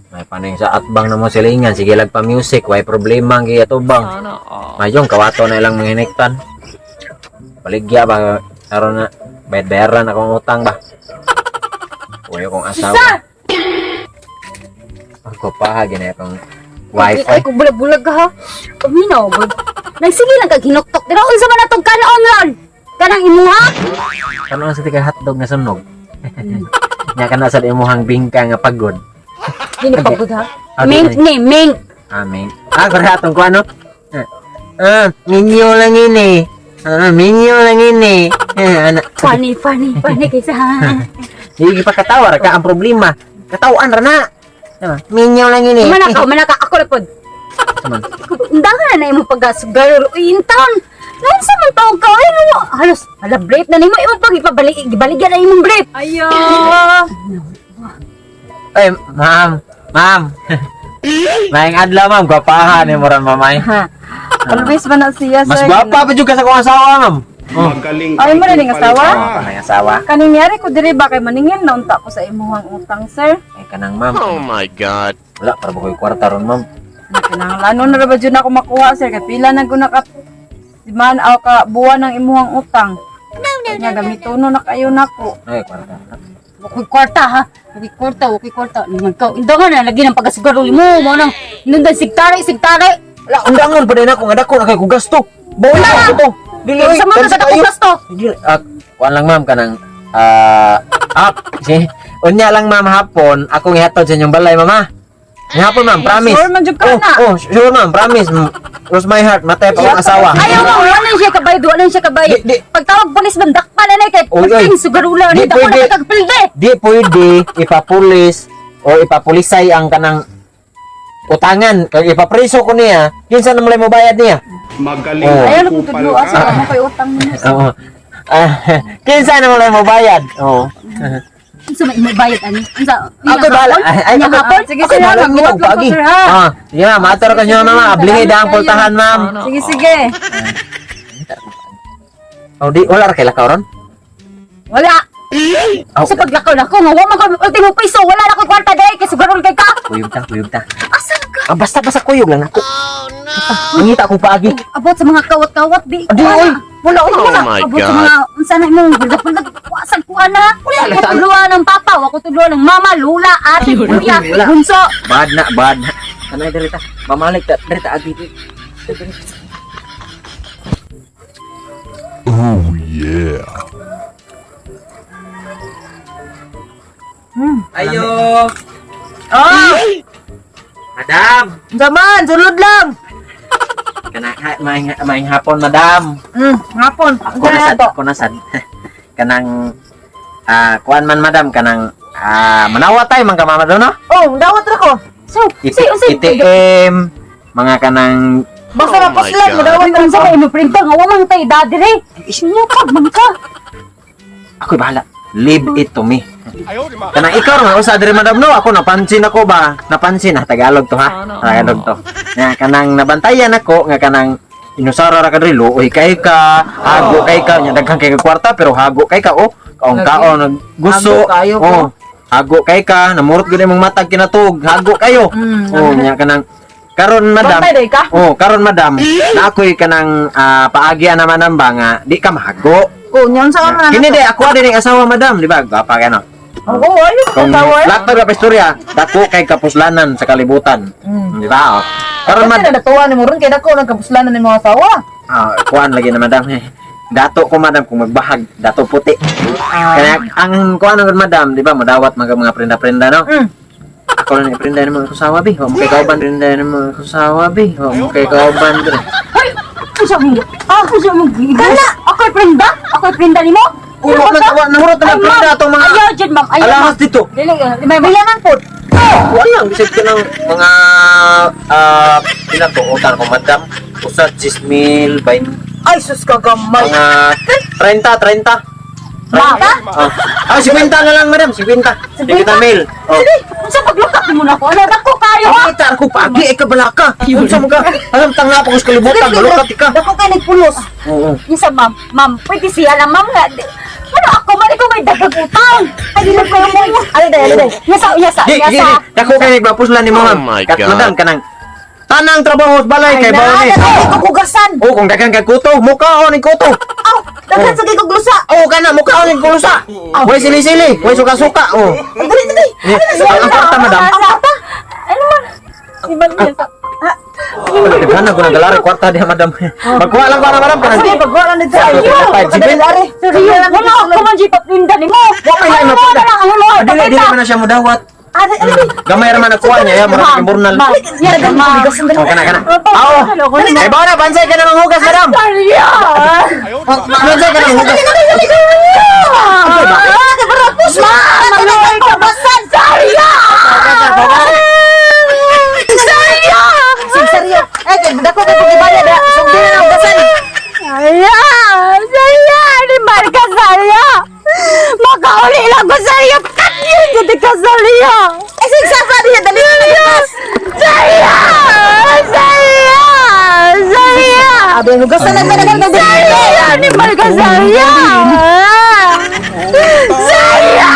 May paning sa atbang na mo silingan, sige lag pa music, way problema ang giyatubang. Mayong kawato na ilang mga hinektan. Baligya ba karon na bayad-bayaran akong utang ba. Uy, akong asawa. Ako pa gini akong wifi. Ay, kung bulag-bulag ka ha. Paminaw, gud. Nagsige lang kag hinuktok. Pero unsa man atong kanon ron? Kanang imuha? Kanon sa tika hotdog nga sunog. Nya kana sa imuhang bingka nga pagod. Dili pagod ha. Ah, di Mink ni, mink. Amin. Ah, kore atong kuano? Ah, minyo lang ini. Ah, minyo lang ini. Ah, ana. Funny, funny, funny kaysa. Di gipakatawa ra ka ang problema. Katawan ra na. Diba? Minyo lang ini. Manaka, ako na pod. Saman. Undangan na na imong pagkasugar. Uy, intaon. Naunsa man tawag ka? Ay, no. Halos, hala, brief na nimo imong pag ipabalik, ibaligyan na imong brief. Ayo. Ay, ma'am. Ma'am. Maayong adlaw, ma'am. Gwapahan ni mo ron, mamay. Ha. Always ba na siya, Mas sir? gwapa pa jud ka sa akong asawa, ma'am. Oh. Magaling Ay, mo rin ang asawa? Oh, kanang asawa. Kaning yari ko diri ba kay maningil na unta ko sa imuhang utang, sir? Ay, kanang ma'am. Oh my God. Wala, para ba ko'y kwarta ron, ma'am? Kinahanglan ano na ra ba jud ako makuha, sir? Kay pila na gud naka man aw ka buwan ng imuhang utang. No, no, no. Gamitono na kayo nako. Ay, kwarta. Wakoy kwarta ha. Wakoy kwarta, wakoy kwarta. Ningan ka. Undangan na lagi ng pagkasugar mo. Mo nang nundan sigtari, sigtari. Wala, undangan pa din ako. Nga dako na kay kong gasto. Bawi na ako to. Dili, oy. Sa mga Tansa sa kayo. gasto. Dili, kuan lang ma'am, kanang, up. Si, unya lang ma'am hapon, akong ihatod sa inyong balay, mama. Hapon ma'am, promise. Sure man jud ka Oh, na. oh, sure ma'am, promise. Cross my heart, matay pa akong asawa. Ayaw mo, wala na siya kabayad, wala na siya kabayad. Di, di. Pagtawag polis man, dakpa na na kay Oy, oy. pagting sugarula Di ni dako na pwede. kag pilde. Di pwede ipapulis o ipapulisay ang kanang utangan. Kag ipapreso ko niya, kinsa na malay mo bayad niya? Magaling Oh. Ayaw na ko kupal tudloa ka. sa mo kay utang nimo. Oo. Ah, kinsa na malay mo bayad? Oo. Unsa may imong bayad ani? Unsa? Ako bahala. Ay, ay, Nya ako, hapon? Sige, ako sir, ha, bahala. magluwat lang ko, Pagi. sir, ha. Ah, sige ma'am, mator ka niyo mama. Ablihi da ang pultahan, ma'am. Sige, sige. Oh, di wala ra kay lakaw ron. Wala. Oh, Sa paglakaw-lakaw nga wa man ka ultimo piso, wala na koy kwarta dai kay sugarol kay ka. Kuyog ta, kuyog ta. Asa ka? Ah, basta basta kuyog lang ako. Oh, no. Mangita akong paagi. Abot sa mga kawat-kawat di. Di oy, wala oy. Oh my Abot sa God. mga unsa na imong bulag-bulag wasan ko ana. Wala Wala. ko tuluan ng papa, wa ko tuluan ng mama, lula, ate, kuya, Wala. bunso. Bad na, bad na. Kanay diri ta. Mamalik ta, diri ta agi. Oh yeah. Ayo. Ah, Madam. zaman sulod lang. Kana ha, maayong maayong hapon, madam. Hapon. Ako na sad, ako na sad. Kanang kuan man madam kanang manawa tay man ka mama no? Oh, dawat ra ko. So, si unsa ATM, mga kanang Basta Oh oh my mapuslan mo God. dawat ra unsa ko. may imong printer nga wa man tay daddy re. Isinyo man ka. Ako'y bahala. Leave it to me. Kanang ikaw ra man usa diri madam no, ako napansin ako ba? Napansin ah Tagalog to ha. Tagalog to. Na kanang nabantayan ako nga kanang inusara ra ka diri luoy kay ka, hago kay ka, nya daghan kay ka kwarta pero hago kay ka oh. Kaong kaon naggusto. Hago kayo ko. Oh. Hago kay ka, namurot gud imong matag kinatug, hago kayo. Oh, nya kanang karon madam. Bantay day ka. Oh, karon madam, na ako'y kanang paagya naman ang ba nga di ka mahago. Oh, nyon sa man. Kini di ako din ang asawa madam, di ba? Gwapa ka no. Oo, ayo ko Kung tawa. laktad ka pa istorya, dako kay kapuslanan sa kalibutan. Di ba? Oh. Karon Kasi madam, na natuwa ni mo ron kay dako nagkapuslanan ni mga asawa. Kuan lagi na madam. Eh. Dato ko madam kung magbahag, dato puti. Kaya ang kuan ng madam, di ba, madawat mga mga prenda-prenda no. Ako lang prenda ng mga kusawa bi. Wa mo kay kauban prenda ng mga kusawa bi. Wa mo kay kauban dre. Hoy, unsa mo? Ah, unsa mo? Kana, ako'y prenda? Ako'y prenda nimo? Ulo man tawa nahurot na Ay, ma'am. prenda atong mga Ayaw jud ma'am, ayaw. alahas dito. Dili, may Bilanan pod. Wala lang, bisag ka ng mga pinatuotan ko, madam. Usa, 10,000, 20, Ay sus ka gamay. mga 30, 30. Ma'am. Oh. Ah, 50 na lang, madam. 50. 50 mil. Oh. Sige, unsa paglukat mo na ko? Ano dako kayo ha? Ang tar ko pagi ay kabalaka. Unsa mo ka? Alam tang na pa ko sa kalibutan, malukat ka. Dako kay nagpulos. Oo. Yung sa ma'am, ma'am, pwede siya lang, ma'am nga. Ano ako, man ikaw may daghang utang. Ay, di lang kayo mo. Ano day, ano day. Yasa, yasa, Di, di, di. yasa. Dako kay nagpapuslan ni mo, ma'am. Oh my Kat God. madam kanang tanang trabaho sa balay kay bawo ni. Daghan kay kugasan. Oh, kung daghan kag kuto, mukaon ni kuto. Aw, daghan sa kay kuglusa. Oh, kana mukaon ni kulusa. Way sili-sili, way suka-suka. Oh. Ay, dali, dali. Ang kwarta, madam. Ang kwarta. Ano man? Iban niya sa. Daghan na ko nagalari kwarta diha, madam. Magkuha lang ko na, madam, kanang. Sige, pagkuha lang dito. Seryo, wala ako man di papinda nimo. Wa may lain Ano mapinda. na lang, ano na, Dili, dili man na siya mudawat. Ano, ano, Gamay ra man nakuha niya, ya, murag imbornal. Ma'am, yan, ma'am. Oh, kana kana. Aw. Kay bawo na bansay ka na manghugas, madam. Seryo. Bansay ka na manghugas. Barapos, ma'am. Seryo. Seryo. Seryo. Eh, dako kay pagibaya da. Sugdi na ang gasan. Saya! Saya! Ni Marga saya! Makauli lang ko saya! Kanyo gid ka saya! Eh, sige sa diha dali na lang. Saya! Saya! Saya! Abi hugasan na dagan dagan. Saya! Ni Marga saya! Saya!